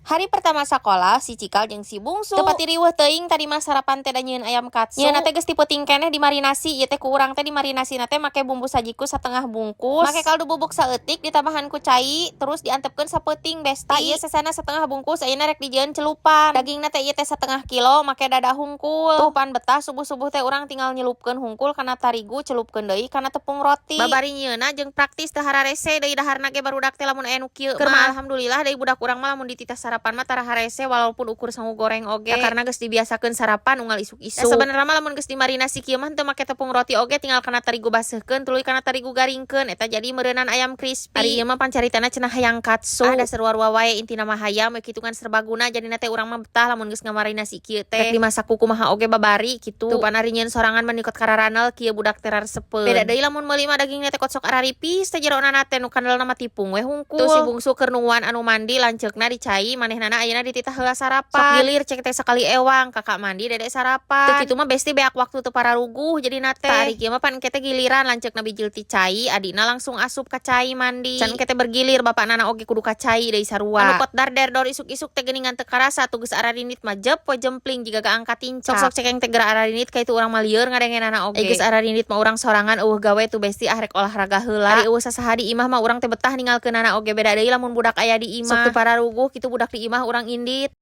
Hari pertama sekolah si Cikal jeung si Bungsu. Teu pati riweuh teuing tadi mah sarapan teh, da nyieun ayam katsu. Nyieunna teh geus ti peuting keneh dimarinasi. Ieu teh ku urang teh dimarinasi teh make bumbu Sajiku satengah bungkus, make kaldu bubuk saeutik, ditambahan ku cai, terus diantepkeun sapeuting, besti. Ieu sesana setengah bungkus ayeuna rek dijieun celupan. Dagingna teh ieu teh setengah kilo, make dada hungkul. Tuh pan betah subuh-subuh teh urang tinggal nyelupkeun hungkul kana tarigu, celupkeun deui kana tepung roti. Babari nyieunna jeung praktis, teu hararese deui daharna ge barudak teh lamun aya nu kieu mah. Alhamdulillah deui budak urang mah lamun dititah sarapan mah tara harese, walaupun ukur sangu goreng oge. Ya, karena geus dibiasakeun sarapan unggal isuk-isuk. Ya, sebenarnya mah lamun geus dimarinasi kieu mah teu make tepung roti oge, tinggal kana terigu baseuhkeun, tuluy kana terigu garingkeun, eta jadi meureunan ayam crispy. Ari ieu mah pancaritana cenah hayang katsu. Ada sarua wae, intina mah hayam we kitu kan serbaguna. Jadina teh urang mah betah lamun geus ngamarinasi kieu teh. Rek dimasak ku kumaha oge babari kitu. Tuh pan ari nyieun sorangan mah nikot kararanel kieu, budak teh raresepeun. Beda deui lamun meuli mah, dagingna teh sok araripis teh jerona teh, nu kandelna mah tipung we hungkul. Tuh si Bungsu keur nungguan anu mandi, lanceukna di cai, manehnana ayeuna dititah heula sarapan. Sok gilir cek teh, sakali ewang, kakak mandi, dedek sarapan. Teu kitu mah, besti, beak waktu teu pararuguh jadina teh. Ari kieu mah pan engke teh giliran, lanceukna bijil ti cai, adina langsung asup ka cai mandi. Can engke teh bergilir, bapak nana oge kudu ka cai deui sarua. Anu kot dar der dor isuk-isuk teh geuningan teu karasa tuh, geus ararinit mah jep we jempling jiga angkat tincak. Sok-sok cekeng teh geura ararinit ka itu urang mah lieur ngadengenana oge. Geus ararinit mah urang sorangan euweuh gawe tuh, besti, ah, rek olahraga heula. Ari euweuh sasaha di imah mah urang teh betah ninggalkeunana oge, beda deui lamun budak aya di imah. Sok teu pararuguh kitu budak di imah, urang indit.